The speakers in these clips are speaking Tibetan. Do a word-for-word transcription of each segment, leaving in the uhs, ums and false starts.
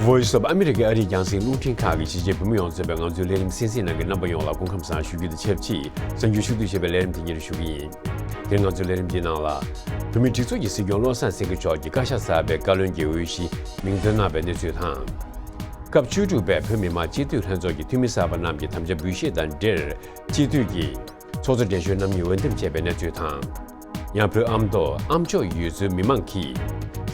Voice of America ཨ་རིའི་རྒྱང་སྲིང་རླུང་འཕྲིན་ཁང་གིས་གཞིས་བྱེས་བོད་མི་ཡོངས་གཙོས་པའི་ང་ཚོའི་ལས་རིམ་གསན་གཟིགས་གནང་མཁན་རྣམ་པ་ཡོངས་ལ་སྐུ་ཁམས་བཟང་ཞུ་རྒྱུ་དང་ཆབས་ཅིག་གསར་འགྱུར་ཕྱོགས་བསྡུས་བྱས་པའི་ལས་རིམ་དེ་ཉིད་ཞུ་གི་ཡིན། དེ་རིང་ང་ཚོའི་ལས་རིམ་འདིའི་ནང་ལ། བོད་མིའི་སྒྲིག་འཛུགས་ཀྱི་སྲིད་སྐྱོང་བློ་བཟང་སེང་གེ་མཆོག་གིས་བཀའ་ཤག་གསར་པའི་བཀའ་བློན་གྱི་འོས་གཞི་མིང་འདོན་གནང་བའི་གནས་ཚུལ་དང་། སྐབས་བཅུ་དྲུག་པའི་བོད་མི་མང་སྤྱི་འཐུས་ལྷན་ཚོགས་ཀྱི་འཐུས་མི་གསར་པ་རྣམས་ཀྱི་དམ་བཅའ་འབུལ་བཞེས་དང་འབྲེལ་སྤྱི་འཐུས་ཀྱི་ཚོགས་གཙོ་བགྲེས་གཞོན་རྣམ་གཉིས་འོས་འདེམས་བྱས་པའི་གནས་ཚུལ་དང་། ཡང་བོད་ཨ་མདོ་ཨ་མཆོག་ཡུལ་ཚོའི་མི་མང་གིས་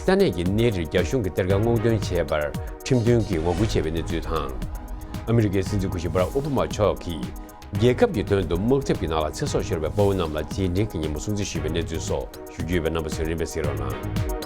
ས་གནས་ཀྱི་གནས་རིར་རྒྱ་གཞུང་གི་གཏེར་ཁ་སྔོག་འདོན་བྱས་པར་ཁྲིམས་མཐུན་གྱི་ངོ་རྒོལ་བྱས་པའི་གནས་ཚུལ་དང་། ཨ་མི་རི་ཀའི་སྲིད་འཛིན་སྐུ་ཞབས་བྷ་རག་ཨོ་བྷ་མ་མཆོག་གིས་རྒྱལ་ཁབ་ཀྱི་དོན་དུ་དམག་འཐབ་ཀྱི་ནང་ལ་ཚེ་སྲོག་ཤོར་བའི་དཔའ་བོ་རྣམས་ལ་རྗེས་དྲན་གྱི་ཉིན་མོ་སྲུང་བརྩི་ཞུས་པའི་གནས་ཚུལ་སོགས་ཞུ་རྒྱུ་ཡོད་པས། རྣམ་པ་ཚོས་རིམ་པས་གཟིགས་རོགས་གནང་།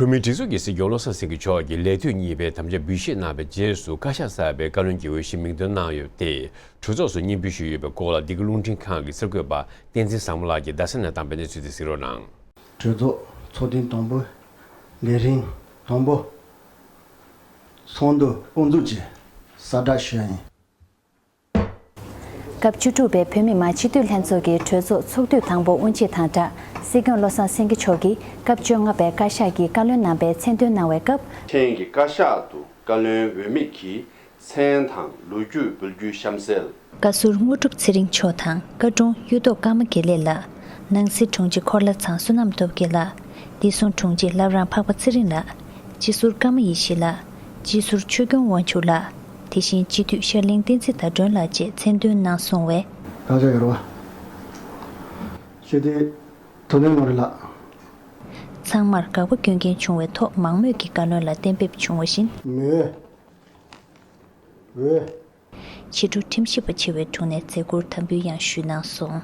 བོད་མིའི་སྒྲིག་འཛུགས་ཀྱི་སྲིད་སྐྱོང་བློ་བཟང་སེང་གེ་མཆོག་གིས་ལས་དུས་གཉིས་པའི་དམ་བཅའ་འབུལ་བཞེས་གནང་བའི་རྗེས་སུ་བཀའ་ཤག་གསར་པའི་བཀའ་བློན་གྱི་འོས་གཞི་མིང་འདོན་གནང་ཡོད་དེ། གྲོས་ཚོགས་སུ་སྙན་འབུལ་ཞུས་ཡོད་པའི་སྐོར་ལ་འདི་ག་རླུང་འཕྲིན་ཁང་གི་གསར་འགོད་པ་བསྟན་འཛིན་བཟང་མོ་ལགས་ཀྱིས་རྡ་ས་ནས་བཏང་པའི་གནས་ཚུལ་དེ་གཟིགས་རོགས་གནང་། གྲོས་ཚོགས་ཚོགས་ཐེངས་དང་པོའི་ལས་རིམ་དང་པོ་ཚོགས་འདུ་དབུ་འཛུགས་ཀྱིས་གསལ་བསྒྲགས་ཞུ་ཡ་ཡིན། སྐབས་བཅུ་དྲུག་པའི་བོད་མི་མང་སྤྱི་འཐུས་ལྷན་ཚོགས་ཀྱི་གྲོས་ཚོགས་ཚོགས་དུས་དང་པོ་དབུ་འབྱེད་དང་སྦྲགས། སྲིད་སྐྱོང་བློ་བཟང་སེང་གེ་མཆོག་གིས་སྐབས་བཅོ་ལྔ་པའི་བཀའ་ཤག་གི་བཀའ་བློན་རྣམ་པའི་མཚན་འདོན་གནང་བའི་སྐབས། ཁྱེད་ཀྱི་བཀའ་ཤག་ཏུ་བཀའ་བློན་འོས་མི་གི་མཚན་དང་ལོ་རྒྱུས་འབུལ་རྒྱུའི་གཤམ་གསལ། བཀའ་ཟུར་དངོས་གྲུབ་ཚེ་རིང་མཆོག་དང་བཀའ་དྲུང་གཡུ་ཐོག་ཀརྨ་དགེ་ལེགས་ལགས། ནང་སྲིད་དྲུང་ཆེ་འཁོར་ལ་ཚང་བསོད་ནམས་སྟོབས་རྒྱལ་ལགས། བདེ་སྲུང་དྲུང་ཆེ་བླ་བྲང་འཕགས་པ་ཚེ་རིང་ལགས། སྤྱི་ཟུར་ཀརྨ་ཡེ་ཤེས་ལགས། སྤྱི་ཟུར་ཆོས་སྐྱོང་དབང་ཕྱུག་ལགས། དེ་བཞིན་སྤྱི་འཐུས་ཤར་གླིང་བསྟན་འཛིན་ཟླ་སྒྲོན་ལགས་བཅས་མཚན་འདོན་གནང་སོང་བས། བཀའ་ཤག་གི་རོགས་པ། སྤྱི་འཐུས་ཐུབ་བསྟན་ངོ་རིས་ལགས། ཚང་མར་དགག་པ་སྐྱོན་མཁན་བྱུང་བའི་ཐོག་མང་མོས་ཀྱིས་བཀའ་བློན་ལ་གཏན་འབེབས་བྱུང་བ་བཞིན། མོས། འོས། ཕྱི་དྲོ་ཁྲིམས་ཞིབ་པ་ཆེ་བའི་དྲུང་ནས་མཛད་ཁུར་དམ་འབུལ་ཡང་ཞུས་གནང་སོང་།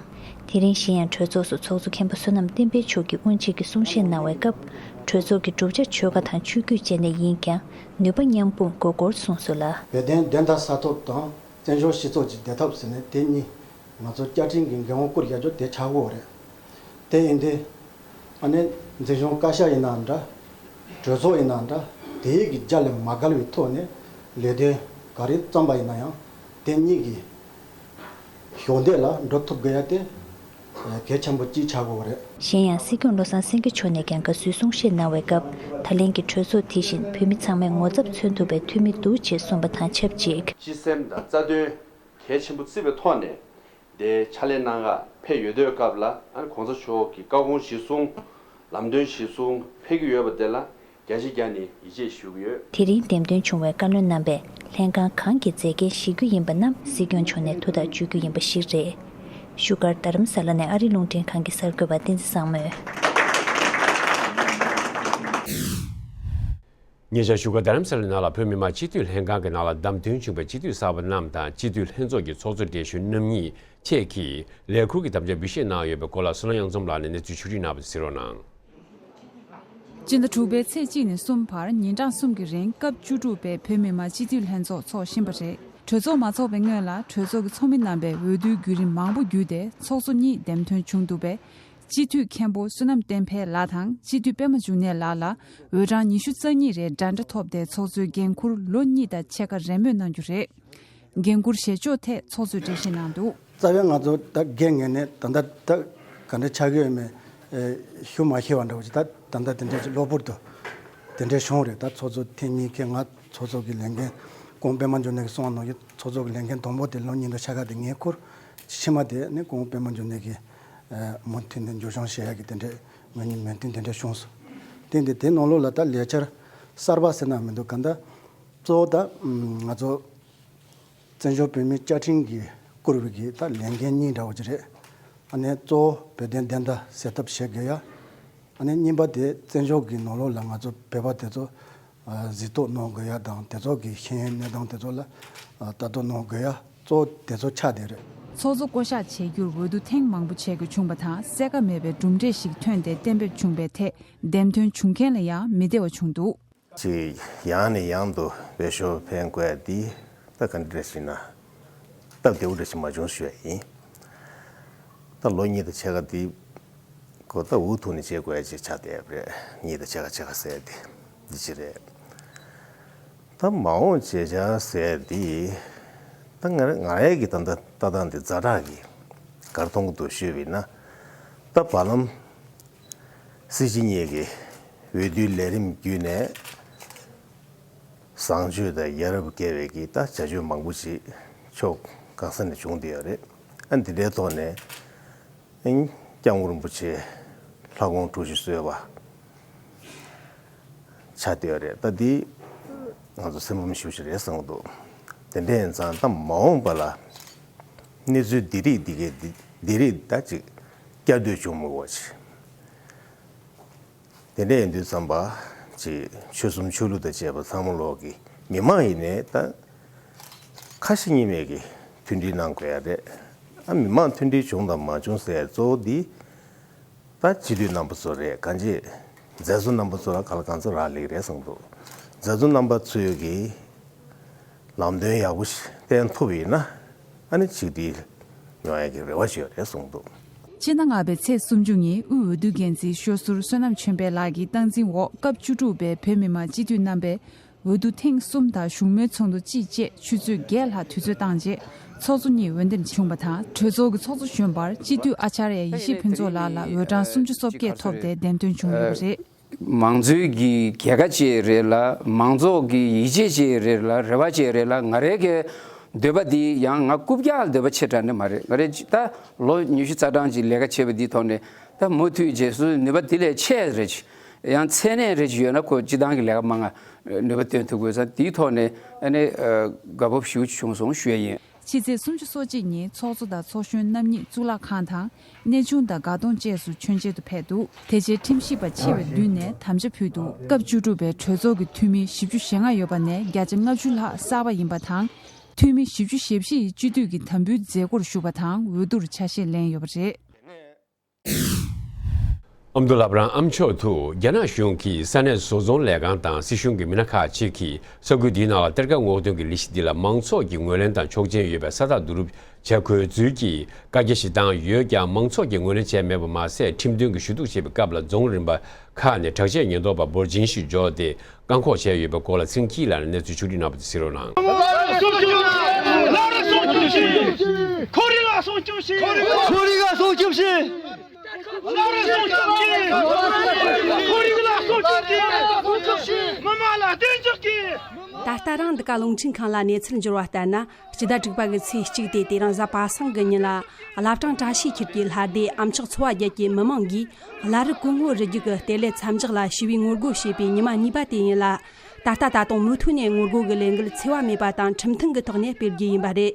དེ་རིང་གཞན་ཡང་གྲོས་ཚོགས་སུ་ཚོགས་གཙོ་མཁན་པོ་བསོད་ནམས་བསྟན་འཕེལ་མཆོག་གིས་དབུ་འབྱེད་ཀྱི་གསུང་བཤད་གནང་བའི་སྐབས། གྲོས་ཚོགས་ཀྱི་གྲུབ་ཆ་ཆོལ་ཁ་དང་ཆོས་བརྒྱུད་བཅས་ནས་ཡིན་ཀྱང་ནུས་པ་མཉམ་སྤུངས་དགོས་སྐོར་གསུངས་སོང་ལ། བོད་དོན་བདེན་མཐའ་གསལ་ཐབས་དང་བཙན་བྱོལ་སྤྱི་ཚོགས་ཀྱི་བདེ་ཐབས་ཟེར་ནས་དེ་གཉིས་ང་ཚོ་བཅའ་ཁྲིམས་ཀྱི་འགན་དབང་བསྐུར་ཡག་རྒྱུ་དེ་ཆགས་ཀྱི་ཡོད་རེད། དེ་ཡིན་དུས། ཨ་ནི་འཛིན་སྐྱོང་བཀའ་ཤག་ཡིན་ནའང་འདྲ། གྲོས་ཚོགས་ཡིན་ནའང་འདྲ། དེའི་གི་རྒྱ་ལས་མ་བརྒལ་བའི་ཐོག་ནས་ལས་དོན་ག་རེ་བརྩམས་པ་ཡིན་ན་ཡང་དེ་གཉིས་ཀྱི་གཞོགས་འདེགས་ལ་འགྲོ་ཐུབ་དགོས་ཡ་དེ་གལ་ཆེན་པོ་གཅིག་ཆགས་ཀྱི་ཡོད་རེད། གཞན་ཡང་སྲིད་སྐྱོང་བློ་བཟང་སེང་གེ་མཆོག་ནས་ཀྱང་དགའ་བསུའི་གསུང་བཤད་གནང་བའི་སྐབས། ད་ལན་གྱི་གྲོས་ཚོགས་དེ་བཞིན་བོད་མི་ཚང་མས་ངོ་ཚབ་མཚོན་ཐུབ་པའི་འཐུས་མི་འདུག་ཅེས་གསུངས་པ་དང་ཆབས་ཅིག། སྤྱི་སེམས་དང་རྩ་དོན་གལ་ཆེན་པོ་བརྩི་བའི་ཐོག་ནས། དེའི་ཕྱག་ལས་གནང་ག་ཕེབས་ཡོད་དུས་སྐབས་ལ། ཨ་ནི་གོང་ས་མཆོག་གི་བཀའ་དགོངས་གཞིར་བཟུང་། ལམ་སྟོན་གཞིར་བཟུང་ཕེབས་ཀྱི་ཡོད་པ་དེ་ལ་རྒྱ་ཆེ་བརྒྱབ་ནས་ཡིད་ཆེས་ཞུ་གི་ཡོད། དེ་རིང་འདེམས་ཐོན་བྱུང་བའི་བཀའ་བློན་རྣམ་པས་ལྷན་ཁང་གང་གི་མཛད་འགན་བཞེས་རྒྱུ་ཡིན་པ་རྣམས་སྲིད་སྐྱོང་མཆོག་ནས་ཐུགས་ཐག་གཅོད་རྒྱུ་ཡིན་པ་ཞིག་རེད། བཞུགས་སྒར་རྡ་རམ་ས་ལ་ནས་ཨ་རིའི་རླུང་འཕྲིན་ཁང་གི་གསར་འགོད་པ་བསྟན་འཛིན་བཟང་མོས། ཉེ་ཆར་བཞུགས་སྒར་རྡ་རམ་ས་ལའི་ནང་ལ་བོད་མི་མང་སྤྱི་འཐུས་ལྷན་ཁང་གི་ནང་ལ་བདམས་ཐོན་བྱུང་བའི་སྤྱི་འཐུས་གསར་པ་རྣམས་དང་སྤྱི་འཐུས་ལྷན་ཚོགས་ཀྱི་ཚོགས་གཙོ་བགྲེས་གཞོན་རྣམ་གཉིས་བཅས་ཀྱིས་ལས་ཁུར་གྱི་དམ་བཅའ་འབུལ་བཞེས་གནང་ཡོད་པའི་སྐོར་ལ་བསོད་ནམས་གཡང་འཛོམས་ལགས་ནས་གནས་ཚུལ་ཕྱོགས་སྒྲིག་གནང་བ་གཟིགས་རོགས་གནང་། སྤྱི་ཟླ་དྲུག་པའི་ཚེས་གཅིག་ནས་གསུམ་བར་ཉིན་གྲངས་གསུམ་གྱི་རིང་སྐབས་བཅུ་དྲུག་པའི་བོད་མི་མང་སྤྱི་འཐུས་ལྷན་ཚོགས་འཚོགས་བཞིན་པ་རེད། གྲོས་ཚོགས་མ་འཚོགས་པའི་སྔོན་ལ་གྲོས་ཚོགས་ཀྱི་ཚོགས་མི་རྣམ་པས་འོས་བསྡུའི་བརྒྱུད་རིམ་མང་པོ་བརྒྱུད་དེ་ཚོགས་གཙོ་གཉིས་འདེམས་ཐོན་བྱུང་འདུག་པས། སྤྱི་འཐུས་མཁན་པོ་བསོད་ནམས་བསྟན་འཕེལ་ལགས་དང་སྤྱི་འཐུས་པད་མ་འབྱུང་གནས་ལགས་ལ་འོས་གྲངས་ཉི་ཤུ་རྩ་གཉིས་རེ་འདྲ་འདྲ་ཐོབ་སྟེ་ཚོགས་གཙོའི་འགན་འཁུར་ལོ་གཉིས་དང་ཕྱེད་ཀ་རེས་མོས་གནང་རྒྱུ་རེད། འགན་འཁུར་བཞེས་ཕྱོགས་ཐད་ཚོགས་གཙོས་འགྲེལ་བཤད་གནང་འདུག། རྩ་བའི་ང་ཚོ་ད་འགན་ངེས་ནས་ད་ལྟ་ད་ག་འདྲ་ཆགས་ཀྱི་ཡོད་མེད་ཨེ་ཞུ་མ་ཤེས་པ་འདྲ་བོ་ཅིག་ད་ད་ལྟ་དེ་འདྲ་ཅིག་གློ་བུར་དུ་དེ་འདྲ་བྱུང་རེད། ད་ཚོགས་གཙོ་ཐེངས་གཉིས་ཀྱི་ང་ཚོགས་གཙོ་གི་ལས་འགན་སྐུ་ངོ་པད་མ་འབྱུང་གནས་ཀྱིས་གསུངས་པ་ནང་བཞིན་ཚོགས་གཙོ་གི་ལས་འགན་དང་པོ་དེ་ལོ་གཉིས་དང་ཕྱེད་ཀ་དེ་ངས་འཁུར། ཕྱི་མ་དེ་ནི་སྐུ་ངོ་པད་མ་འབྱུང་གནས་ཀྱིས་མུ་མཐུད་ནས་མཇུག་སྐྱོང་བྱེད་ཡག་གི་དེ་འདྲའི་ངོས་ནས་མོས་མཐུན་དེ་འདྲ་བྱུང་སོང་། དེ་འདི་དེ་ནང་ལོགས་ལ་ད་ལས་འཆར་གསར་པ་ཟེར་ན་མི་འདུག་ག་ད་གཙོ་བོ་ད་ང་ཚོ་བཙན་བྱོལ་བོད་མིའི་བཅའ་ཁྲིམས་ཀྱིས་བསྐུར་བའི་གི་ད་ལས་འགན་གཉིས་འདྲ་བོ་ཅིག་རེད། ཨ་ནི་གཙོ་བོ་བོད་དོན་བདེན་མཐའ་གསལ་ཐབས་བྱེད་དགོས་ཡ། ཨ་ནི་གཉིས་པ་དེ་བཙན་བྱོལ་གྱི་ནང་ལོགས་ལ་ང་ཚོ་བོད་པ་དེ་ཚོ་གཟིགས་རྟོག་གནང་དགོས་ཡ་དང་དེ་ཚོ་གི་ཤེས་ཡོན་གནས་སྟངས་དེ་ཚོ་ལ་ལྟ་རྟོག་གནང་དགོས་ཡ་གཙོ་བོ་དེ་ཚོ་ཆགས་བསྡད་རེད། ཚོགས་གཙོ་བསྐོ་གཞག་བྱེད་རྒྱུར་འོས་བསྡུ་ཐེངས་མང་པོ་བྱེད་དགོས་བྱུང་བ་དང་གསལ་ཁ་མེད་པའི་གྲུབ་འབྲས་ཤིག་ཐོན་ཏེ་གཏན་འབེབས་བྱུང་བའི་ཐད་འདེམས་ཐོན་བྱུང་མཁན་ལ་ཡང་མི་བདེ་བ་བྱུང་འདུག། ཅིག་ཡང་ནས་ཡང་དུ་འོས་ཤོག་འཕེན་དགོས་ཡ་འདི་ད་ག་འདྲ་ཞིག་ན་སྟབས་བདེ་བོ་འདྲ་ཞིག་མ་བྱུང་ཞུ་ཡ་ཡིན། ད་ལོ་གཉིས་དང་ཕྱེད་ཀ་འདི་ཁོ་ད་འུ་ཐུག་ནས་བྱེད་དགོས་ཡ་ཅིག་ཆགས་བསྡད་ཡོད་རེད། གཉིས་དང་ཕྱེད་ཀ་ཕྱེད་ཀ་ཟེར་ཏེ་འདི་ཅི་རེད། ད་མ་འོངས་བྱེད་བྱ་ཟེར་འདི་ད་ང་ང་རང་གི་ད་ལྟ་ལྟ་སྟངས་འདི་ཛ་དྲག་གི་གར་མཐོང་གི་འདུག་ཞུས་པ་ཡིན་ན། ད་བར་ལམ་སྲིད་སྤྱི་གཉིས་ཀྱི་འོས་བསྡུའི་ལས་རིམ་བརྒྱུད་ནས་བཟང་སྤྱོད་དང་ཡ་རབས་བཀལ་བའི་གི་ད་བྱ་སྤྱོད་མང་པོ་ཞིག་ཕྱོགས་གང་ས་ནས་བྱུང་བསྡད་ཡོད་རེད། ཨ་འདི་འདྲའི་ཐོག་ནས་ཨིན་སྐྱབས་མགོན་རིན་པོ་ཆེ་ལྷ་དགོངས་དྲུག་ཅུ་གསོལ་བ་ཆགས་བསྡད་ཡོད་རེད། ད་འདི་ང་ཚོ་སེམས་ཕམ་ཞེ་པོ་ཞིག་རེད་བསམ་གྱི་འདུག་དེ་འདྲ་ཡིན་ཙང་ད་མ་འོངས་པ་ལ་གནས་ཚུལ་འདི་རིགས་འདི་གས་འདི་འདི་རིགས་ད་ཅིག་བསྐྱར་ཟློས་བྱུང་མི་དགོས་ཅིག་དེ་འདྲ་ཡིན་དུས་ཙམ་པ་ཅིག་ཆོལ་གསུམ་ཆོས་ལུགས་དང་བཅས་པ་ཚང་མ་ལོག་གི་མི་མང་ཡིན་ནའི་ད་ཁ་ཞེ་གཉིས་མེད་ཀྱི་མཐུན་སྒྲིལ་གནང་དགོས་ཡ་རེད། ཨ་མི་མང་མཐུན་སྒྲིལ་བྱུང་དང་མ་བྱུང་ཟེར་ཡ་གཙོ་བོ་འདི་ད་སྤྱི་འཐུས་རྣམ་པ་ཚོ་རེད། གང་ཅི་མཛད་གཙོ་རྣམ་པ་ཚོ་ལ་ག་ལ་གང་ཚོད་རག་ལེགས་རེད་གསུངས་འདུག་མཛད་གཙོ་རྣམ་པ་ཚོས་ཀྱི་ལམ་སྟོན་ཡག་པོ་ཞིག་བསྟན་ཐུབ་ཡིན་ན་ཨ་ནི་ཆིག་སྒྲིལ་ཡོང་ཡ་གི་རེ་བ་ཞིག་ཡོད་རེད་གསུངས་འདུག་སྤྱི་ཟླ་ལྔ་པའི་ཚེས་སུམ་ཅུ་ཉིན་དབུས་འོས་བསྡུ་འགན་འཛིན་ཤོད་ཟུར་བསོད་ནམས་ཆོས་འཕེལ་ལགས་ཀྱི་སྟངས་འཛིན་འོག་སྐབས་བཅུ་དྲུག་པའི་བོད་མི་མང་སྤྱི་འཐུས་རྣམ་པས་འོས་བསྡུ་ཐེངས་གསུམ་དང་བཞུགས་མོལ་ཚོགས་འདུ་གཅིག་བཅས་ཆུ་ཚོད་བརྒྱད་ལྷག་དུས་ཚོད་བཏང་རྗེས་ཚོགས་གཙོ་གཉིས་འོས་འདེམས་བྱུང་བ་དང་། གྲོས་ཚོགས་ཀྱི་ཚོགས་གཙོ་གཞོན་པར་སྤྱི་འཐུས་ཨ་ཅར་ཡ་ཡེ་ཤེས་ཕུན་ཚོགས་ལགས་ལ་འོས་གྲངས་སུམ་ཅུ་སོ་བརྒྱད་ཐོབ་སྟེ་འདེམས་ཐོན་བྱུང་ཡོད་པ་རེད། མང་གཙོའི་གི་གྱལ་ཁ་ཅིག་རེད་ལ། མང་ཚོགས་ཀྱི་ཡིད་ཆེས་ཅིག་རེད་ལ། རེ་བ་ཅིག་རེད་ལ། ང་རའི་གི་འདོད་པ་འདི་ཡང་ང་རྐུབ་བཀྱག་འདོད་པ་ཆེ་དྲགས་ནི་མ་རེད། ང་རའི་ད་ལོ་ཉི་ཤུ་རྩ་གྲངས་ཀྱི་ལས་ཀ་བྱས་པ་འདིའི་ཐོག་ནས་ད་མུ་མཐུད་རྗེས་སུ་ནུས་པ་འདི་ལས་ཆེ་རེ་ཅིག་ཡང་ཚད་ནས་རེ་ཅིག་ཡོད་ན་ཁོ་སྤྱི་བཏང་གི་ལས་ཀ་མང་ང་ནུས་པ་བཏོན་ཐུབ་དགོས་ཙང་། དེའི་ཐོག་ནས་ཨ་ནི་དགའ་སྤོབས་ཞེ་པོ་ཅིག་བྱུང་སོང་ཞུ་ཡ་ཡིན། ཕྱི་ཚེས་སུམ་ཅུ་སོ་གཅིག་ཉིན་ཚོགས་གཙོ་དང་ཚོགས་གཞོན་རྣམ་གཉིས་གཙུག་ལག་ཁང་དང་གནས་ཆུང་དང་དགའ་གདོང་བཅས་སུ་མཆོད་མཇལ་དུ་ཕེབས་འདུག་དེ་རྗེས་ཁྲིམས་ཞིབ་པ་ཆེ་བའི་མདུན་ནས་དམ་བཅའ་ཕུལ་འདུག་སྐབས་བཅུ་དྲུག་པའི་གྲོས་ཚོགས་ཀྱི་འཐུས་མི་བཞི་བཅུ་ཞེ་ལྔ་ཡོད་པ་ནས་བརྒྱ་ཆ་ལྔ་བཅུ་ལྷག་གསར་པ་ཡིན་པ་དང་། འཐུས་མི་བཞི་བཅུ་ཞེ་བཞི་ཡིས་སྤྱི་འཐུས་ཀྱི་དམ་འབུལ་མཛད་སྒོར་ཞུགས་པ་དང་འོས་བསྡུར་ཆ་ཤས་ལེན་ཡོད་པ་རེད། ཨ་མདོ་བླ་བྲང་ཨ་མཆོག་ཏུ་རྒྱ་ནག་གཞུང་གིས་ས་གནས་བཟོ་ཚོང་ལས་ཁང་དང་སྲིད་གཞུང་གི་མི་སྣ་ཁག་ཅིག་གིས་ས་ཁུལ་འདིའི་ནང་ལ་གཏེར་ཁ་སྔོག་འདོན་གྱི་ལས་གཞི་འདི་ལ་མང་ཚོགས་ཀྱི་ངོས་ལེན་དང་ཆོག་མཆན་ཡོད་པའི་ས་རྟགས་བསྡུ་རུབ་བྱ་དགོས་ཚུལ་གྱི་བཀའ་རྒྱ་ཞིག་བཏང་ཡོད་ཀྱང་། མང་ཚོགས་ཀྱིས་ངོས་ལེན་བྱས་མེད་པ་མ་ཟད། ཁྲིམས་མཐུན་གྱི་ཞུ་གཏུག་བྱེད་པའི་སྐབས་ལ་རྫོང་རིམ་པ་ཁག་ནས་དྲག་ཆས་ཉེན་རྟོག་པ་འབོར་ཆེན་ཞིག་འབྱོར་ཏེ། བཀག་འགོག་བྱས་ཡོད་པའི་སྐོར་ལ་ཚེ་རིང་སྐྱིད་ལགས་ནས་གནས་ཚུལ་ཕྱོགས་སྒྲིག་གནང་བ་དེ་གཟིགས་རོགས་གནང་། ཁོར་ཡུག་ལ་སྲུང་སྐྱོབ་བྱེད། ཁོར་ཡུག་ལ་སྲུང་སྐྱོབ་བྱེད། ཁོར་ཡུག་ལ་སྲུང་སྐྱོབ་བྱེད། ཁོར་ཡུག་ལ་སྲུང་སྐྱོབ་བྱེད། མི་མང་ལ་གདེང་འཇོག་གིས། ད་ལྟ་རང་འདི་ག་རླུང་འཕྲིན་ཁང་ལ་གནས་ཚུལ་འབྱོར་བ་ལྟར་ན། སྤྱི་ཟླ་དྲུག་པ་གི་ཚེས་གཅིག་སྟེ། དེ་རིང་གཟའ་པ་སངས་ཀྱི་ཉིན་ལ། བླ་བྲང་བཀྲ་ཤིས་འཁྱིལ་གྱི་ལྷ་སྡེ་ཨ་མཆོག་ཚོ་བ་བརྒྱད་ཀྱི་མི་མང་གིས་བླ་རི་ཀོན་ཧོ་རི་རྒྱུད་ཀྱི་གཏེར་ལས་མཚམས་འཇོག་ལ་ཞི་བའི་ངོ་རྒོལ་བྱས་པའི་ཉི་མ་གཉིས་པ་དེ་ཡིན་ལ། ད་ལྟ་ད་དུང་མུ་མཐུད་ནས་ངོ་རྒོལ་གྱི་ལས་འགུལ་འཚེ་བ་མེད་པ་དང་ཁྲིམས་མཐུན་གྱི་ཐོག་ནས་སྤེལ་རྒྱུ་ཡིན་པ་རེད།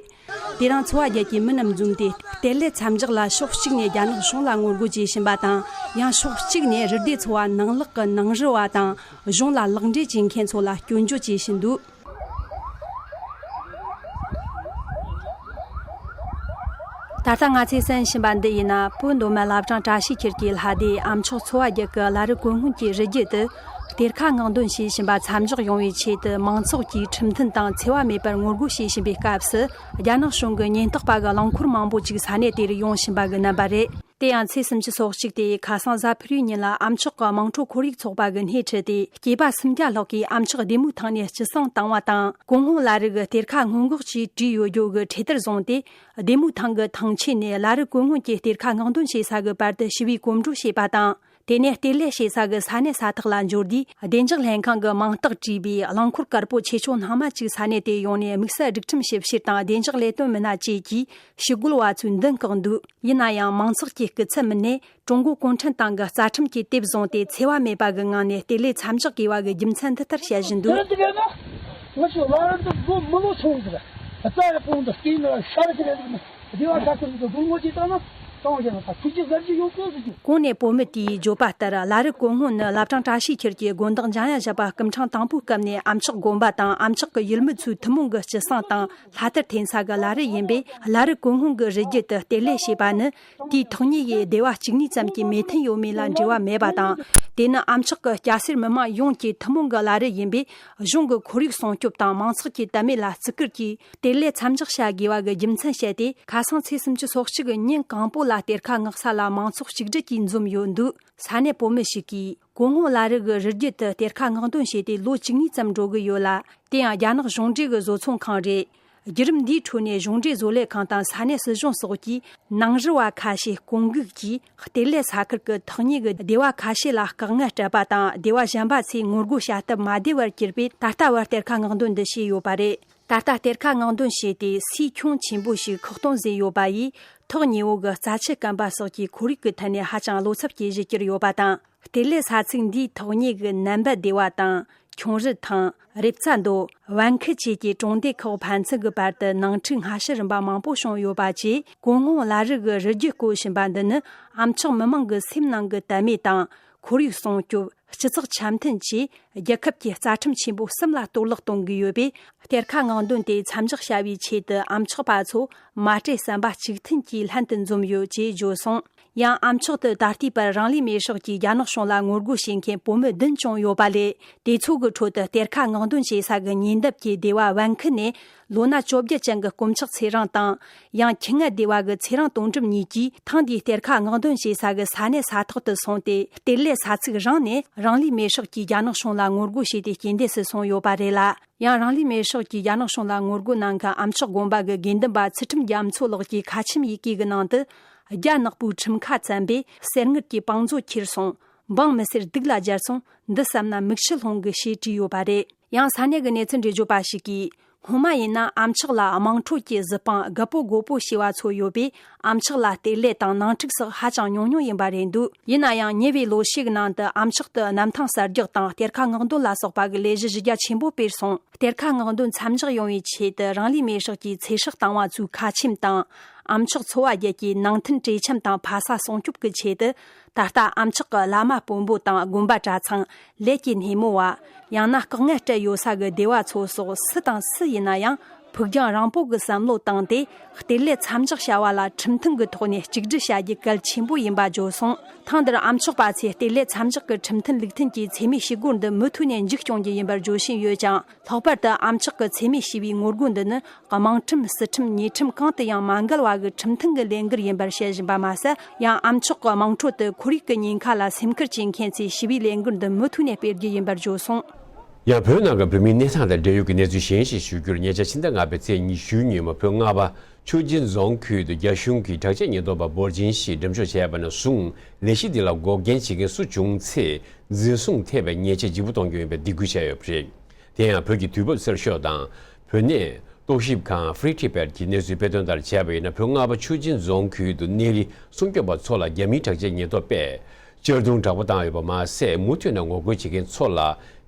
དེ་རིང་ཚོ་བ་བརྒྱད་ཀྱི་མི་རྣམས་འཛོམས་ཏེ། གཏེར་ལས་མཚམས་འཇོག་ལ་ཕྱོགས་གཅིག་ནས་རྒྱ་ནག་གཞུང་ལ་ངོ་རྒོལ་བྱེད་བཞིན་པ་དང་། ཡང་ཕྱོགས་གཅིག་ནས་རི་སྡེ་ཚོ་བ་ནང་ལོགས་ཀྱི་ནང་རུལ་བ་དང་གཞུང་ལ་ལག་འབྲེལ་བྱེད་མཁན་ཚོ་ལ་སྐྱོན་བརྗོད་བྱེད་བཞིན་འདུག་ད་ལྟ་ང་ཚོས་གསན་བཞིན་པ་འདི་ཡིན་ན། བོད་མདོ་སྨད་བླ་བྲང་བཀྲ་ཤིས་འཁྱིལ་གྱི་ལྷ་སྡེ་ཨ་མཆོག་ཚོ་བ་བརྒྱད་ཀྱི་བླ་རི་ཀོན་ཧོན་གྱི་རི་རྒྱུད་དུ། གཏེར་ཁ་སྔོག་འདོན་བྱེད་བཞིན་པ་མཚམས་འཇོག་ཡོང་བའི་ཆེད་དུ། མང་ཚོགས་ཀྱིས་ཁྲིམས་མཐུན་དང་འཚེ་བ་མེད་པར་ངོ་རྒོལ་བྱེད་བཞིན་པའི་སྐབས་སུ། རྒྱ་ནག་གཞུང་གི་ཉེན་རྟོག་པ་གི་རླངས་འཁོར་མང་པོ་ཅིག་ས་གནས་དེ་རུ་ཡོང་བཞིན་པ་གི་རྣམ་པ་རེད། དེ་ཡང་ཚེས་སུམ་ཅུ་སོ་གཅིག་སྟེ། ཁ་སང་གཟའ་ཕུར་བུའི་ཉིན་ལ་ཨ་མཆོག་གི་དམངས་ཁྲོད་ཁོར་ཡུག་ཚོགས་པ་གི་སྣེ་ཁྲིད་དེ། སྐྱེས་པ་སུམ་བརྒྱ་ལྷག་གིས་ཨ་མཆོག་བདེ་མོའི་ཐང་ནས་སྤྱི་བསང་བཏང་བ་དང་། ཀོན་ཧོ་བླ་རི་གི་གཏེར་ཁ་སྔོན་འགོག་ཅེས་བྲིས་ཡོད་རྒྱུ་གི་འཕྲེད་དར་བཟུང་སྟེ། བདེ་མོའི་ཐང་གི་ཐང་ཆེན་ནས་བླ་རི་ཀོན་ཧོ་གྱི་གཏེར་ཁ་སྔོག་འདོན་བྱེད་ས་གི་བར་དུ་ཞི་བའི་གོམ་བགྲོད་བྱས་པ་དང་། དེ་ནས་གཏེར་ལས་བྱེད་ས་གི་ས་གནས་ས་ཐག་ལ་འབྱོར་དུས། བདེ་འཇགས་ལྷན་ཁང་གི་མིང་རྟགས་བྲིས་པའི་རླངས་འཁོར་དཀར་པོ་ཆེ་ཆུང་སྣ་མང་ཅིག་ས་གནས་དེ་ཡོང་ནས། དམིགས་བསལ་སྒྲིག་ཁྲིམས་ཞིབ་བཤེར་དང་བདེ་འཇགས་ལས་དོན་མི་སྣ་བཅས་ཀྱིས་ཞི་རྒོལ་བ་ཚོའི་མདུན་བཀག་འདུག་ཡིན་ན་ཡང་། མང་ཚོགས་ཀྱི་སྐུ་ཚབ་མི་སྣས་ཀྲུང་གོ་གུང་ཁྲན་ཏང་གི་རྩ་ཁྲིམས་ཀྱི་དེབ་བཟུང་སྟེ། འཚེ་བ་མེད་པ་གི་ངང་ནས་གཏེར་ལས་མཚམས་འཇོག་དགོས་པ་གི་རྒྱུ་མཚན་འདི་ལྟར་བཤད་བཞིན་འདུག་དེ་རིང་འདི་ག་ན་ང་ཚོ་བླ་རབས་འདི་ལོ་མི་ལོ་ཆུང་ཟེར། རྩ་ཡི་ཕུང་འདི་སྐྱེས་ནས་ཤར་གྱི་རེད་འདུག་ནི། སྡེ་བ་ཁ་ཁུར་འདི་སྒོར་མོ་ཅིག་བཏང་ན་གཏོང་བྱས་ན་ད་ཐུགས་རྗེ་གཟབ་རྒྱུ་ཡོད་གི་ཟེར་རྒྱུ། གོང་ནས་བོད་མི་དེས་བརྗོད་པ་ལྟར། བླ་རི་ཀོན་ཧོ་ནི་བླ་བྲང་བཀྲ་ཤིས་འཁྱིལ་གྱི་དགོན་བདག་འཇམ་དབྱངས་བཞད་པ་སྐུ་ཕྲེང་དང་པོའི་སྐབས་ནས་ཨ་མཆོག་དགོན་པ་དང་ཨ་མཆོག་གི་ཡུལ་མི་ཚོའི་ཐུན་མོང་གི་སྤྱི་བསང་དང་ལྷ་དར་འཐེན་ས་གི་བླ་རི་ཡིན་པས། བླ་རི་ཀོན་ཧོ་གི་རི་རྒྱུད་དུ་གཏེར་ལས་བྱས་པ་ནི། དེའི་ཐོག་མའི་ཡི་སྡེ་བ་གཅིག་གཉིས་ཙམ་གྱི་མོས་མཐུན་ཡོད་མེད་ལ་འབྲེལ་བ་མེད་པ་དང་། དེ་ནི་ཨ་མཆོག་གི་སྐྱ་སེར་མི་མང་ཡོངས་ཀྱི་ཐུན་མོང་གི་བླ་རི་ཡིན་པས། གཞུང་གི་ཁོར་ཡུག་སྲུང་སྐྱོབ་དང་མང་ཚོགས་ཀྱི་དད་མོས་ལ་བརྩི་བཀུར་གྱིས། གཏེར་ལས་མཚམས་འཇོག་བྱ་དགོས་པ་གི་རྒྱུ་མཚན་བཤད་དེ། ཁ་སང་ཚེས་སུམ་ཅུ་སོ་གཅིག་གི་ཉིན་གང་པོ་ལ་གཏེར་ཁ་སྔོག་ས་ལ་མང་ཚོགས་གཅིག་སྒྲིལ་གྱིས་འཛོམས་ཡོད་འདུག་ས་གནས་བོད་མི་ཞིག་གིས། ཀོན་ཧོ་བླ་རི་གི་རི་རྒྱུད་དུ་གཏེར་ཁ་སྔོག་འདོན་བྱས་ཏེ་ལོ་བཅུ་གཉིས་ཙམ་འགྲོ་གི་ཡོད་ལ། དེ་ཡང་རྒྱ་ནག་གཞུང་འབྲེལ་གྱི་བཟོ་ཚོང་ཁང་རེད། བརྒྱུད་རིམ་འདིའི་ཁྲོད་ནས་གཞུང་འབྲེལ་བཟོ་ལས་ཁང་དང་ས་གནས་སྲིད་གཞུང་སོགས་ཀྱིས་ནང་རུལ་བ་ཁ་ཤས་སྐོང་འགུག་གིས། གཏེར་ལས་ས་ཁུལ་གྱི་ཐག་ཉེ་གི་སྡེ་བ་ཁ་ཤས་ལ་བཀག་ཉར་སྤྲད་པ་དང་། སྡེ་བ་གཞན་པ་ཚོས་ངོ་རྒོལ་བྱ་སྟབས་མ་བདེ་བར་གྱུར་པས། ད་ལྟ་བར་གཏེར་ཁ་སྔོག་འདོན་འདི་བྱས་ཡོད་པ་རེད། ད་ལྟ་གཏེར་ཁ་སྔོག་འདོན་བྱས་ཏེ་སུས་ཁྱོན་ཆེན་པོ་ཞིག་ཁག་སྟོང་ཟིན་ཡོད་པ་ཡིས། ཐག་ཉེ་བོ་གི་རྩྭ་ཆུ་སྐམ་པ་སོགས་ཀྱི་ཁོར་ཡུག་གི་ཐད་ནས་ཧ་ཅང་བློ་འཚབ་སྐྱེ་གཞི་གྱུར་ཡོད་པ་དང་། གཏེར་ལས་ས་ཚིགས་འདིའི་ཐག་ཉེ་གི་ནན་པད་སྡེ་བ་དང་། ཁྱུང་རི་ཐང་། རེབ་རྩ་མདོ། བན་ཁུལ་བཅས་ཀྱི་གྲོང་སྡེ་ཁག་ཕན་ཚུན་གྱི་བར་དུ་ནང་འཁྲུག་སྔ་ཕྱི་རིམ་པ་མང་པོ་བྱུང་ཡོད་པ་བཅས། གོང་སྔོན་ལ་རིགས་ཀྱི་རི་རྒྱུད་བརྐོ་བཞིན་པ་འདི་ནི། ཨམ་ཅོག་མི་མང་གི་སེམས་ནང་གི་དད་མོས་དང་། ཁོར་ཡུག་སྲུང་སྐྱོབ། སྤྱི་ཚོགས་འཆམ་མཐུན་བཅས་རྒྱལ་ཁབ་ཀྱི་རྩ་ཁྲིམས་ཆེན་པོ་གསུམ་ལ་གཏོར་བརླག་གཏོང་གི་ཡོད་པས། གཏེར་ཁ་སྔོག་འདོན་དེ་མཚམས་འཇོག་བྱ་བའི་ཆེད་དུ། ཨམ་ཅོག་པ་ཚོ་མ་བསྲེ་ཟམ་པ་གཅིག་མཐུན་གྱིས་ལྷན་དུ་འཛོམས་ཡོད་ཅེས་བརྗོད་སོང་། ཡང་ཨམ་ཅོག་ཏུ་ད་ལྟའི་བར་རང་ལུས་མེར་སྲེག་གིས་རྒྱ་ནག་གཞུང་ལ་ངོ་རྒོལ་བྱེད་མཁན་བུ་མོ་བདུན་བྱུང་ཡོད་པ་ལས། དེ་ཚོ་གི་ཁྲོད་དུ་གཏེར་ཁ་སྔོག་འདོན་བྱེད་ས་གི་ཉེ་འདབས་ཀྱི་སྡེ་བ་བན་ཁུལ་ནས། ལོ་ན་བཅོ་བརྒྱད་ཅན་གྱི་དཀོན་མཆོག་ཚེ་རིང་དང་། ཡང་ཁྱི་ང་སྡེ་བ་གི་ཚེ་རིང་དོན་གྲུབ་གཉིས་ཀྱིས། ཐེངས་འདིའི་གཏེར་ཁ་སྔོག་འདོན་བྱེད་ས་གི་ས་གནས་ས་ཐོག་ཏུ་སོང་སྟེ། གཏེར་ལས་ས་ཚིགས་རང་ནས་རང་ལུས་མེར་སྲེག་གིས་རྒྱ་ནག་གཞུང་ལ་ངོ་རྒོལ་བྱས་ཏེ། རྐྱེན་འདས་སུ་སོང་ཡོད་པ་རེད་ལ། ཡང་རང་ལུས་མེར་སྲེག་གིས་རྒྱ་ནག་གཞུང་ལ་ངོ་རྒོལ་གནང་མཁན་ཨམ་ཅོག་དགོན་པ་གི་དགེ་འདུན་པ་ཚུལ་ཁྲིམས་རྒྱ་མཚོ་ལགས་ཀྱི་ཁ་ཆེམས་ཡི་གེ་གི་ནང་དུ། རྒྱ་ནག་པོའི་ཁྲིམས་ཁ་བཙན་པས་གསེར་དངུལ་གྱི་བང་མཛོད་ཁྱེར་སོང་། འབངས་མི་སེར་སྡུག་ལ་སྦྱར་སོང་། འདི་བསམ་ན་མིག་ཆུ་ལྷུང་གི་ཞེས་བྲིས་ཡོད་པ་རེད། ཡང་ས་གནས་ཀྱི་གནས་ཚུལ་འགྲེལ་བརྗོད་པ་ཞིག་གིས། སྔོན་མ་ཡིན་ན་ཨམ་ཅོག་ལ་དམངས་ཁྲོད་ཀྱི་གཟི་དཔང་རྒད་པོ་རྒོད་པོ་ཞེས་པ་ཚོ་ཡོད་པས། ཨམ་ཅོག་ལ་གཏེར་ལས་དང་ནང་འཁྲུག་སོགས་ཧ་ཅང་ཉུང་ཉུང་ཡིན་པ་རེད་འདུག་ཡིན་ན་ཡང་ཉེ་བའི་ལོ་ཤས་ཀྱི་ནང་དུ་ཨམ་ཅོག་ཏུ་གནམ་ཐང་གསར་རྒྱག་དང་གཏེར་ཁ་སྔོག་འདོན་ལ་སོགས་པ་གི་ལས་གཞི་གཞི་རྒྱ་ཆེན་པོ་སྤེལ་སོང་། གཏེར་ཁ་སྔོག་འདོན་མཚམས་འཇོག་ཡོང་བའི་ཆེད་དུ་རང་ལུས་མེར་སྲེག་གིས་ཚེ་སྲོག་བཏང་བ་ཚོའི་ཁ་ཆེམས་དང་། ཨམ་ཅོག་ཚོ་བ་བརྒྱད་ཀྱི་ནང་མཐུན་གྲོས་འཆམ་དང་ཕ་ས་སྲུང་སྐྱོབ་ཀྱི་ཆེད་དུ། ད་ལྟ་ཨམ་ཅོག་གི་བླ་མ་དཔོན་པོ་དང་དགོན་པ་གྲྭ་ཚང་། ལས་ཀྱི་སྣེ་མོ་བ། ཡང་ན་བཀག་ཉར་སྤྲད་ཡོད་ས་གི་སྡེ་བ་ཚོ་སོགས་སུ་དང་སུ་ཡིན་ན་ཡང་། ཕུགས་རྒྱང་རིང་པོ་གི་བསམ་བློ་བཏང་སྟེ། གཏེར་ལས་མཚམས་འཇོག་བྱ་བ་ལ་ཁྲིམས་མཐུན་གྱི་ཐོག་ནས་གཅིག་སྒྲིལ་བྱ་རྒྱུ་གལ་ཆེན་པོ་ཡིན་པ་བརྗོད་སོང་། ཐེངས་འདིར་ཨམ་ཅོག་པ་ཚོས་གཏེར་ལས་མཚམས་འཇོག་གི་ཁྲིམས་མཐུན་ལུགས་མཐུན་གྱི་འཚེ་མེད་ཞི་རྒོལ་འདི་མུ་མཐུད་ནས་མཇུག་སྐྱོང་རྒྱུ་ཡིན་པར་བརྗོད་བཞིན་ཡོད་ཀྱང་། ལྷག་པར་དུ་ཨམ་ཅོག་གི་འཚེ་མེད་ཞི་བའི་ངོ་རྒོལ་འདི་ནི། དམངས་ཁྲིམས། སྲིད་ཁྲིམས། ཉེས་ཁྲིམས་གང་དུ་ཡང་མ་འགལ་བ་གི་ཁྲིམས་མཐུན་གྱི་ལས་འགུལ་ཡིན་པར་བཤད་བཞིན་པ་མ་ཟད། ཡང་ཨམ་ཅོག་གི་དམངས་ཁྲོད་དུ་ཁོར་ཡུག་གི་ཉེན་ཁ་ལ་སེམས་ཁུར་བྱེད་མཁན་ཚོས་ཞི་བའི་ལས་འགུལ་འདི་མུ་མཐུད་ནས་སྤེལ་རྒྱུ་ཡིན་པར་བརྗོད་སོང་། ཡང་བོད་ནང་གི་བོད་མིའི་གནས་སྟངས་དང་འབྲེལ་ཡོད་ཀྱི་གནས་ཚུལ་གཞན་ཞིག་ཞུ་རྒྱུར། ཉེ་ཆར་ཕྱི་ཟླ་ལྔ་པའི་ཚེས་ཉི་ཤུའི་ཉིན་མོ། བོད་རྔ་བ་ཆུ་སྦྱིན་རྫོང་ཁུལ་དུ་རྒྱ་གཞུང་གིས་དྲག་ཆས་ཉེན་རྟོག་པ་འབོར་ཆེན་ཞིག་འགྲེམས་འཇོག་བྱས་པ་ནས་བཟུང་། ལས་གཞི་འདི་ལ་འགོག་རྐྱེན་བྱེད་མཁན་སུ་བྱུང་ཚེ། འཛིན་བཟུང་ཐེབས་པའི་ཉེས་ཆད་ལྗིད་པོ་གཏོང་རྒྱུ་ཡིན་པའི་སྡིགས་སྐུལ་བྱས་ཡོད་པ་རེད། དེ་ཡང་བོད་ཀྱི་དུས་བབ་གསར་ཤོག་དང་བོད་གནས་རྟོག་ཞིབ་ཁང་Free Tibet་གྱིས་གནས་ཚུལ་སྤེལ་དོན་ལྟར་བྱས་པ་ཡིན་ན། བོད་རྔ་བ་ཆུ་སྦྱིན་རྫོང་ཁུལ་དུ་གནས་རི་སྲུང་སྐྱོབ་པ་ཚོ་ལ་རྒྱ་མིའི་དྲག་ཆས་ཉེན་རྟོག་པས་གཅར་རྡུང་དྲག་པོ་བཏང་ཡོད་པ་མ་ཟད། མུ་མཐུད་ནས་ངོ་རྒོལ་བྱེད་མཁན་ཚོ་ལ་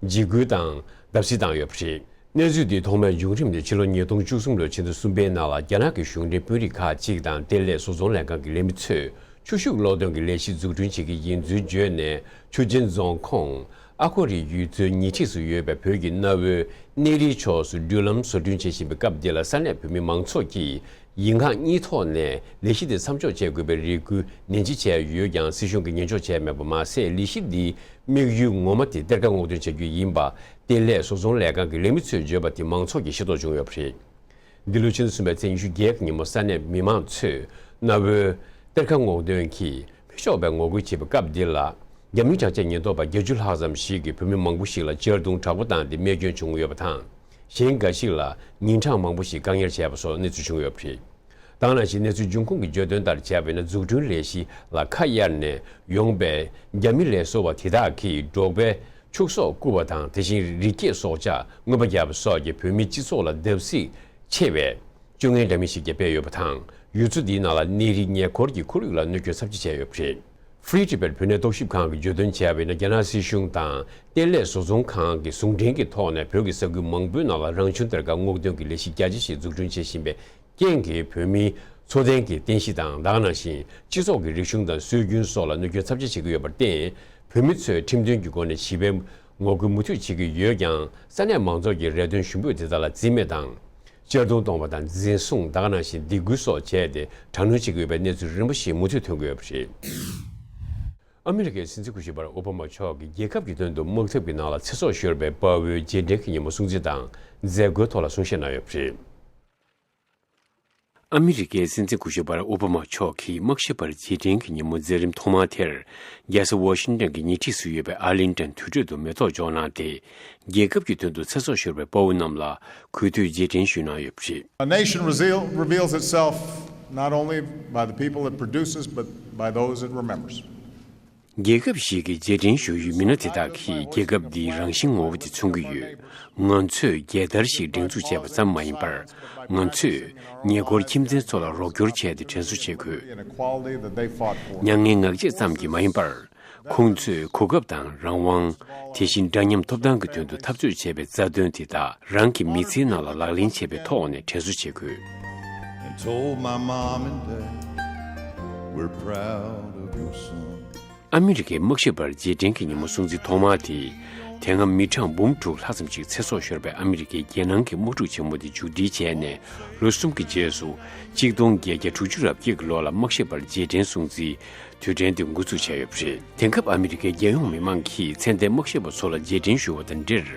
འཇིགས་སྐུལ་དང་བརྡབ་གསིག་བཏང་ཡོད་པ་རེད། གནས་ཚུལ་འདིའི་ཐོག་མའི་བྱུང་རིམ་ནི་ཕྱི་ལོ་ཉིས་སྟོང་བཅུ་གསུམ་ལོའི་ཕྱི་ཟླ་གསུམ་པའི་ནང་ལ། རྒྱ་ནག་གི་གཞུང་འབྲེལ་དཔོན་རིགས་ཁག་ཅིག་དང་གཏེར་ལས་བཟོ་ཚོང་ལས་ཁང་གི་ལས་མི་ཚོས་ཆུ་ཤུགས་གློག་འདོན་གྱི་ལས་གཞི་འཛུགས་སྐྲུན་བྱེད་ཀྱི་ཡིན་ཚུལ་བརྗོད་ནས། ཆུ་སྦྱིན་རྫོང་ཁོངས་ཨ་ཁོ་རི་ཡུལ་ཚོའི་ཉེ་འཁྲིས་སུ་ཡོད་པའི་བོད་ཀྱི་གནའ་བོའི་གནས་རིའི་ཕྱོགས་སུ་འགྲུལ་ལམ་བཟོ་སྐྲུན་བྱེད་བཞིན་པའི་སྐབས་འདི་ལ། ས་གནས་བོད་མི་མང་ཚོགས་ཀྱིས་ཡིག་ངག་གཉིས་ཐོག་ནས་ལས་གཞི་དེ་མཚམས་འཇོག་བྱེད་དགོས་པའི་རེ་སྐུལ་ནན་ཆེ་བྱས་ཡོད་ཀྱང་། སྲིད་གཞུང་གིས་ཉན་འཇོག་བྱས་མེད་པ་མ་ཟད། ལས་གཞི་འདིའི་དམིགས་ཡུལ་ངོ་མ་དེ་གཏེར་ཁ་སྔོག་འདོན་བྱ་རྒྱུ་ཡིན་པ། གཏེར་ལས་བཟོ་ཚོང་ལས་ཁང་གི་ལས་མི་ཚོས་བརྗོད་པ་དེ་མང་ཚོགས་ཀྱིས་ཤེས་རྟོགས་བྱུང་ཡོད་པ་རེད། འདི་ལོའི་ཕྱི་ཟླ་གསུམ་པའི་ཚེས་ཉི་ཤུ་བརྒྱད་ཉིན་མོ། ས་གནས་མི་མང་ཚོས་གནའ་བོའི་གཏེར་ཁ་སྔོག་འདོན་གྱིས་ཕེབས་ཆོག་པའི་ངོ་རྒོལ་བྱེད་པའི་སྐབས་འདི་ལ། རྒྱ་མིའི་དྲག་ཆས་ཉེན་རྟོག་པ་བརྒྱད་ཅུ་ལྷག་ཙམ་ཞིག་གིས་བོད་མི་མང་པོ་ཞིག་ལ་གཅར་རྡུང་དྲག་པོ་བཏང་སྟེ་རྨས་སྐྱོན་བྱུང་ཡོད་པ་དང་། གཞན་འགའ་ཞིག་ལ་ཉིན་གྲངས་མང་པོ་ཞིག་བཀག་ཉར་བྱས་པ་སོགས་གནས་ཚུལ་བྱུང་ཡོད་པ་རེད། ད་ག་ནང་བཞིན་གནས་ཚུལ་འབྱུང་ཁུངས་ཀྱིས་བརྗོད་དོན་ལྟར་བྱས་པ་ཡིན་ན། འཛུགས་སྐྲུན་ལས་གཞི་ལ་ཁ་གཡར་ནས་ཡོང་པའི་རྒྱ་མི་ལས་བཟོ་བ་དེ་དག་གིས་འབྲོག་པའི་ཕྱུགས་ཟོག་རྐུ་བ་དང་། དེ་བཞིན་རི་སྐྱེས་སྲོག་ཆགས་རྔོན་པ་རྒྱག་པ་སོགས་ཀྱིས་བོད་མིའི་སྤྱི་ཚོགས་ལ་བརྡབ་གསིག་ཆེ་བའི་སྤྱོད་ངན་འདྲ་མིན་ཞིག་ཀྱང་སྤེལ་ཡོད་པ་དང་། ཡུལ་ཚོ་འདིའི་ནང་ལ་གནས་རིའི་ཉེ་འཁོར་གྱི་ཁོར་ཡུག་ལ་གནོད་སྐྱོན་ཚབས་ཆེ་བྱས་ཡོད་པ་རེད། Free Tibet་བོད་གནས་རྟོག་ཞིབ་ཁང་གིས་བརྗོད་དོན་བྱས་པ་ཡིན་ན། རྒྱ་ནག་སྲིད་གཞུང་དང་གཏེར་ལས་བཟོ་ཚོང་ཁང་གིས་ཟུང་འབྲེལ་གྱི་ཐོག་ནས་བོད་ཀྱི་ས་ཁུལ་མང་པོའི་ནང་ལ་རང་བྱུང་གཏེར་ཁ་སྔོག་འདོན་གྱི་ལས་གཞི་རྒྱ་ཆེ་ཞིག་འཛུགས་སྐྲུན་བྱེད་བཞིན་པའི་རྐྱེན་གྱིས། བོད་མིའི་འཚོ་རྟེན་གྱི་རྟེན་གཞི་དང་། ད་ག་ནང་བཞིན་སྤྱི་ཚོགས་ཀྱི་རིག་གཞུང་དང་སྲོལ་རྒྱུན་སོགས་ལ་གནོད་སྐྱོན་ཚབས་ཆེ་བྱེད་ཀྱི་ཡོད་པར་བརྟེན། བོད་མི་ཚོས་ཁྲིམས་མཐུན་གྱི་སྒོ་ནས་ཞི་བའི་ངོ་རྒོལ་མུ་མཐུད་བྱེད་ཀྱི་ཡོད་ཀྱང་། ས་གནས་མང་ཚོགས་ཀྱིས་རེ་འདུན་ཞུ་འབོད་དེ་དག་ལ་རྩིས་མེད་དང་། གཅར་རྡུང་གཏོང་བ་དང་། འཛིན་བཟུང་། ད་ག་ནང་བཞིན་སྡིགས་སྐུལ་སོགས་བྱས་ཏེ། དྲག་གནོན་བྱེད་ཀྱི་ཡོད་པའི་གནས་ཚུལ་རིམ་པ་ཞིག་མུ་མཐུད་ཐོན་གྱི་ཡོད་པ་རེད། ཨ་མི་རི་ཀའི་སྲིད་འཛིན་སྐུ་ཞབས་པར་ཨོ་བྷ་མ་མཆོག་གིས་རྒྱལ་ཁབ་ཀྱི་དོན་དུ་དམག་འཐབ་ཀྱི་ནང་ལ་ཚེ་སྲོག་ཤོར་བའི་དཔའ་བོའི་རྗེས་དྲན་གྱི་ཉིན་མོ་སྲུང་བརྩི་དང་མཛད་སྒོའི་ཐོག་ལ་གསུང་བཤད་གནང་ཡོད་པ་རེད། ཨ་མི་རི་ཀའི་སྲིད་འཛིན་སྐུ་ཞབས་བྷ་རག་ཨོ་བྷ་མ་མཆོག་གིས་དམག་ཞབས་པར་རྗེས་དྲན་གྱི་ཉིན་མོ་མཛད་རིམ་ཐོག་མ་དེར། རྒྱལ་ས་ཝ་ཤིང་ཏན་གྱི་ཉེ་འཁྲིས་སུ་ཡོད་པའི་ཨར་ལིང་ཏན་དུར་ཁྲོད་དུ་མེ་ཏོག་འཇོག་གནང་སྟེ། རྒྱལ་ཁབ་ཀྱི་དོན་དུ་ཚེ་སྲོག་ཤོར་བའི་དཔའ་བོ་རྣམས་ལ་གུས་འདུད་རྗེས་དྲན་ཞུས་གནང་ཡོད་པ་རེད། A nation reveal, reveals itself not only by the people it produces, but by those it remembers. རྒྱལ་ཁབ་ཞིག་གི་རྗེས་དྲན་ཞུ་ཡུལ་མི་སྣ་དེ་དག་གིས་རྒྱལ་ཁབ་འདིའི་རང་བཞིན་ངོ་བོ་དེ་མཚོན་གྱི་ཡོད། ང་ཚོས་རྒྱལ་དར་ཞིག་སྒྲེང་འཛུགས་བྱས་པ་ཙམ་མ་ཡིན་པར། ང་ཚོས་ཉེ་འཁོར་ཁྱིམ་མཚེས་ཚོ་ལ་རོགས་སྐྱོར་བྱས་ཏེ་དྲན་གསོ་བྱེད་དགོས། མྱ་ངན་ངག་བཅད་ཙམ་གྱིས་མ་ཡིན་པར། ཁོང་ཚོས་གོ་སྐབས་དང་རང་དབང་། དེ་བཞིན་འདྲ་མཉམ་ཐོབ་ཐང་གི་དོན་དུ་འཐབ་རྩོད་བྱས་པའི་རྩ་དོན་དེ་དག་རང་གི་མི་ཚེའི་ནང་ལ་ལག་ལེན་བྱས་པའི་ཐོག་ནས་དྲན་གསོ་བྱེད་དགོས། And told my mom and dad, "We're proud of your son." ཨ་མི་རི་ཀའི་དམག་ཞབས་པར་རྗེས་དྲན་གྱི་ཉིན་མོ་སྲུང་བརྩི་ཐོག་མ་དེ། དེ་སྔ་མི་གྲངས་འབུམ་དྲུག་ལྷག་ཙམ་ཞིག་ཚེ་སྲོག་ཤོར་བའི་ཨ་མི་རི་ཀའི་རྒྱལ་ནང་གི་དམག་འཁྲུག་ཆེན་མོ་དེ་མཇུག་སྒྲིལ་བྱས་ནས་ལོ་གསུམ་གྱི་རྗེས་སུ། གཅིག་སྟོང་བརྒྱད་བརྒྱ་དྲུག་ཅུ་རེ་བརྒྱད་ཀྱི་ལོ་ལ་དམག་ཞབས་པར་རྗེས་དྲན་སྲུང་བརྩིའི་དུས་དྲན་དེ་འགོ་འཛུགས་བྱས་ཡོད་པ་རེད། དེང་སྐབས་ཨ་མི་རི་ཀའི་རྒྱལ་ཡོངས་མི་མང་གིས་ཚེ་འདས་དམག་ཞབས་པ་ཚོ་ལ་རྗེས་དྲན་ཞུ་བ་དང་འབྲེལ།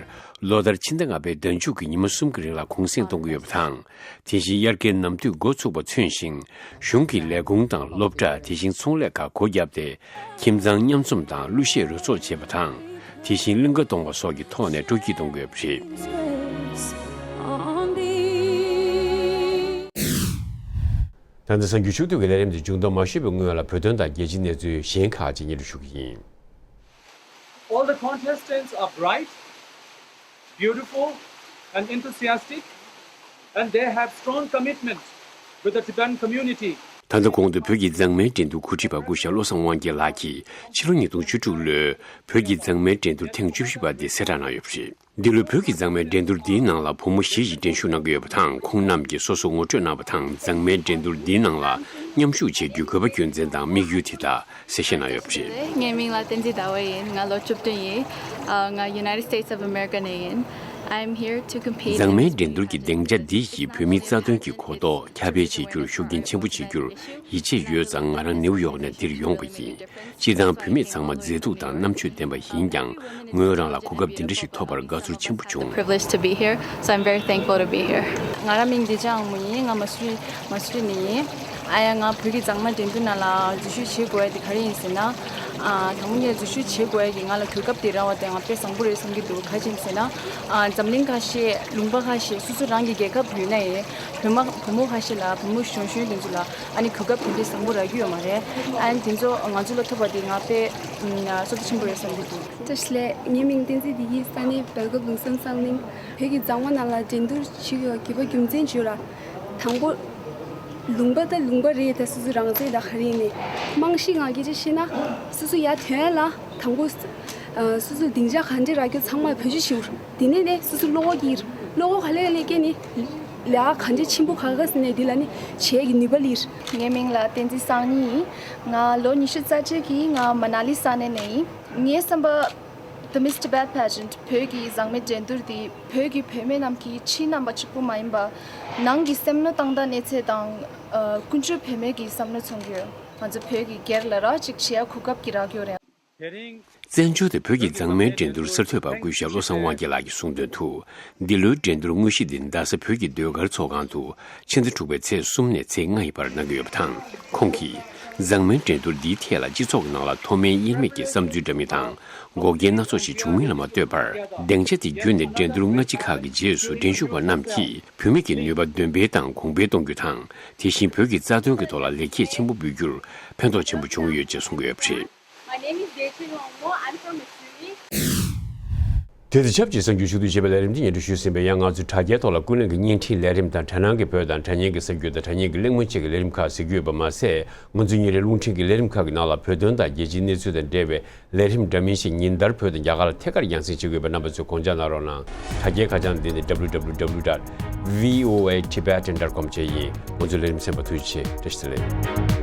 ལོ་ལྟར་ཕྱི་ཟླ་ལྔ་པའི་ཟླ་མཇུག་གི་ཉི་མ་གསུམ་གྱི་རིང་ལ་གུང་གསེང་གཏོང་གི་ཡོད་པ་དང་། དེ་བཞིན་དབྱར་ཁའི་ནམ་དུས་འགོ་ཚུགས་པ་མཚོན་ཞིང་། གཞུང་གི་ལས་ཁུངས་དང་སློབ་གྲྭ། དེ་བཞིན་ཚོང་ལས་ཁག་སྒོ་བརྒྱབ་སྟེ། ཁྱིམ་ཚང་མཉམ་འཛོམས་དང་གླུ་གཞས་རོལ་ཚོགས་བྱེད་པ་དང་། དེ་བཞིན་གླིང་ག་གཏོང་བ་སོགས་ཀྱི་ཐོག་ནས་སྤྲོ་སྐྱིད་གཏོང་དགོས་པ་རེད། ད་ལྟ་གསར་འགྱུར་ཕྱོགས་བསྡུས་ཀྱི་ལས་རིམ་དེ་མཇུག་བསྡོམས་མ་ཞུས་པའི་སྔོན་ལ་བོད་དོན་དང་རྒྱལ་སྤྱིའི་གནས་ཚུལ་གཞན་ཁག་ཅིག་སྙན་སྒྲོན་ཞུ་གི་ཡིན། All the contestants are bright, beautiful, and enthusiastic, and they have strong commitment with the Tibetan community. ད་ལྟ་གོང་དུ་བོད་ཀྱི་མཛངས་མའི་འགྲན་བསྡུར་གོ་སྒྲིག་པ་སྐུ་ཞབས་བློ་བཟང་དབང་རྒྱལ་ལགས་ཀྱིས་ཕྱི་ལོ་ཉིས་སྟོང་བཅུ་དྲུག་ལོའི་བོད་ཀྱི་མཛངས་མའི་འགྲན་བསྡུར་ཐེངས་བཅུ་བཞི་པ་འདི་གསལ་བསྒྲགས་གནང་ཡོད་པ་རེད། འདི་ལོའི་བོད་ཀྱི་མཛངས་མའི་འགྲན་བསྡུར་འདིའི་ནང་ལ་བུ་མོ་བཞི་ཡིས་འགྲན་ཞུགས་གནང་གི་ཡོད་པ་དང་། ཁོང་རྣམས་ཀྱིས་སོ་སོ་ངོ་སྤྲོད་གནང་བ་དང་། མཛངས་མའི་འགྲན་བསྡུར་འདིའི་ནང་ལ་མཉམ་ཞུགས་བྱེད་རྒྱུའི་དགོས་པ་རྒྱུ་མཚན་དང་དམིགས་ཡུལ་དེ་དག་གསལ་བཤད་གནང་ཡོད་པ་རེད། ངའི་མིང་ལ་བསྟན་འཛིན་ཟླ་བ་ཡིན། ང་ལོ་བཅུ་བདུན་ཡིན། ཨ། ང་United States of America ནས་ཡིན། I'm here to compete. མཛངས་མའི་འགྲན་བསྡུར་གྱི་སྡིངས་ཆ་འདི་ཡིས་བོད་མིའི་རྩ་དོན་གྱི་གོ་རྟོགས་ཁྱབ་སྤེལ་བྱེད་རྒྱུར་ཤུགས་རྐྱེན་ཆེན་པོ་བྱེད་རྒྱུར་ཡིད་ཆེས་ཡོད་ཙང་། ང་རང་ནིའུ་ཡོག་ནས་འདིར་ཡོང་བ་ཡིན། སྤྱིར་བཏང་བུད་མེད་ཚང་མ་མཛེས་སྡུག་དང་རྣམ་དཔྱོད་ལྡན་པ་ཡིན་ཀྱང་། ངོས་རང་ལ་གོ་སྐབས་འདི་འདྲ་ཞིག་ཐོབ་པར་དགའ་ཚོར་ཆེན་པོ་བྱུང་། Privileged to be here, so I'm very thankful to be here. ང་རང་མིང་བདེ་ཆེན་དབང་མོ་ཡིན། ང་མ་སུ་རི་མ་སུ་རི་ནས་ཡིན། ཨ་ཡ། ང་བོད་ཀྱི་མཛངས་མ་འགྲན་བསྡུར་ནང་ལ་འཛུལ་ཞུགས་བྱེད་དགོས་ཡ་དེ་ག་རེ་ཡིན་ཟེར་ན། ཨ། དང་པོ་ངས་འཛུལ་ཞུགས་བྱེད་དགོས་ཡ་གི་ང་ལ་གོ་སྐབས་དེ་རག་པ་དེ་ང་དཔེ་བཟང་པོ་རེད་བསམ་གྱི་འདུག་ག་རེ་ཡིན་ཟེར་ན། ཨ། འཛམ་གླིང་ཁ་ཤས། ལུང་པ་ཁ་ཤས། སོ་སོ་རང་གི་རྒྱལ་ཁབ་ཡོད་ན་ཡང་། བུ་མོ་བུ་མོ་ཁ་ཤས་ལ། བུ་མོ་གཞོན་གཞོན་དེ་ཚོ་ལ། ཨ་ནི་གོ་སྐབས་དེ་འདྲའི་བཟང་པོ་རག་གི་ཡོད་མ་རེད། ཨ་ནི་དེ་ཚོ་ང་ཚོ་ལ་ཐོབ་པ་དེ་ང་དཔེ་བསོད་བདེ་ཆེན་པོ་རེད་བསམ་གྱི་འདུག་བཀྲ་ཤིས་བདེ་ལེགས། ངའི་མིང་བསྟན་འཛིན་བདེ་སྐྱིད། ས་གནས་རྦད་ཀོབ་ལུང་བསམ་གསང་གླིང་། བོད་ཀྱི་མཛངས་མ་རྣམས་ལ་འགྲན་བསྡུར་བྱེད་དགོས་པའི་རྒྱུ་མཚན་བརྗོད་ལ། དང་པོ། ལུང་པ་ད་ལུང་པ་རེད། ད་སོ་སོ་རང་བཙན་ད་ག་རེ་ཡིན་ནའི། རྨང་གཞི་ང་སྐད་ཆ་བཤད་ན། སོ་སོ་ཡར་ཐོན་ཡ་ལ་དང་པོ། ཨ། སོ་སོ་སྡིངས་ཆ་ག་འདྲས་རག་རྒྱུ་ཚང་མ་བེད་སྤྱོད་བྱེད་དགོས། དེ་ནས་ནས་སོ་སོ་བློ་ཁོག་སྐྱེ་ར། བློ་ཁོག་ག་ལེ་ག་ལེ་སྐྱེས་ནས། ལས་ཀ་ག་འདྲས་ཆེན་པོ་ག་ག་ཟེར་ནས་དེ་ལ་ནི་བྱེད་ཀྱི་ནུས་པ་སླེབས་ར། ངའི་མིང་ལ་བསྟན་འཛིན་སངས་ཉིན་ཡིན། ང་ལོ་ཉི་ཤུ་རྩ་གཅིག་གི། ང་མ་ན་ལི་ས་གནས་ནས་ཡིན། ངའི་བསམ་པ། The Miss Tibet Pageant བོད་ཀྱི་མཛངས་མའི་འགྲན་བསྡུར་འདི་བོད་ཀྱི་བུད་མེད་རྣམས་ཀྱི་ཕྱིའི་རྣམ་པ་གཅིག་པུ་མ་ཡིན་པ། ནང་གི་སེམས་ནང་སྟངས་དང་གནས་ཚད་དང་། ཨ། ཀུན་སྤྱོད་བུད་མེད་ཀྱི་བསམ་བློ་མཚོན་གྱི་ཡོད། ང་ཚོ་བོད་ཀྱི་སྒེར་ལ་ར་ཅིག་བྱེད་ཡ་གོ་སྐབས་ཀྱི་རག་ཡོད་རེད། བཙན་བྱོལ་དུ་བོད་ཀྱི་མཛངས་མའི་འགྲན་བསྡུར་གསར་གཏོད་པ་སྐུ་ཞབས་བློ་བཟང་དབང་རྒྱལ་ལགས་ཀྱིས་གསུངས་དོན་དུ། འདི་ལོའི་འགྲན་བསྡུར་དངོས་གཞི་འདི་རྡ་ས་བོད་ཀྱི་ཟློས་གར་ཚོགས་ཁང་དུ་ཕྱི་ཟླ་དྲུག་པའི་ཚེས་གསུམ་ནས་ཚེས་ལྔ་ཡི་བར་གནང་གི་ཡོད་པ་དང་། ཁོང་གིས་མཛངས་མའི་འགྲན་བསྡུར་འདིའི་ཐད་ལ་སྤྱི་ཚོགས་ཀྱི་ནང་ལ་མཐོ་དམན་དབྱེར་མེད་ཀྱི་བསམ་ཚུལ་འདྲ་མིན་དང་འགོག་རྐྱེན་སྣ་ཚོགས་ཤིག་བྱུང་མིན་ལ་མ་ལྟོས་པར། སྡིངས་ཆ་དེ་བརྒྱུད་ནས་འགྲན་བསྡུར་སྔ་ཕྱི་ཁག་གི་རྗེས་སུ་འགྲན་ཞུགས་པ་རྣམས་ཀྱིས་བུད་མེད་ཀྱི་ནུས་པ་འདོན་སྤེལ་དང་གོང་འཕེལ་གཏོང་རྒྱུ་དང་། དེ་བཞིན་བོད་ཀྱི་རྩ་དོན་གྱི་ཐོག་ལ་ལེགས་སྐྱེས་ཆེན་པོ་འབུལ་རྒྱུར་ཕན་ཐོགས་ཆེན་པོ་བྱུང་ཡོད་ཅེས་གསུངས་ཡོད་པ་རེད། My name is Dechen Wangmo. I'm from Mutsuri. དེ་དང་ཆབས་ཅིག་གསར་འགྱུར་ཕྱོགས་བསྡུས་བྱས་པའི་ལས་རིམ་དེ་སྙན་སྒྲོན་ཞུས་ཟིན་པས། ཡང་ང་ཚོའི་དྲ་རྒྱའི་ཐོག་ལ་ཀུན་གླེང་གི་བརྙན་འཕྲིན་ལས་རིམ་དང་། དྲ་སྣང་གི་བོད་དང་དྲ་བརྙན་གྱི་གསར་འགྱུར་དང་། དྲ་བརྙན་གྱི་གླེང་མོལ་བཅས་ཀྱི་ལས་རིམ་ཁག་གཟིགས་རྒྱུ་ཡོད་པ་མ་ཟད། ང་ཚོའི་ཉིན་རེའི་རླུང་འཕྲིན་གྱི་ལས་རིམ་ཁག་གི་ནང་ལ་བོད་དོན་དང་རྒྱལ་སྤྱིའི་གནས་ཚུལ་དང་འབྲེལ་བའི་ལས་རིམ་འདྲ་མིན་ཞིག་ཉིན་ལྟར་བོད་དང་རྒྱ་གར་ལ་ཐད་ཀར་རྒྱང་སྲིང་བྱེད་ཀྱི་ཡོད་པས། རྣམ་པ་ཚོས་དགོངས་འཇགས་གནང་རོགས་གནང་། དྲ་རྒྱའི་ཁ་བྱང་འདི་ནི་W W W dot V O A Tibetan dot com བཅས་ཡིན། ང་ཚོའི་ལས་རིམ་གསན་པར་ཐུགས་རྗེ་ཆེ། བཀྲ་ཤིས་བདེ་ལེགས།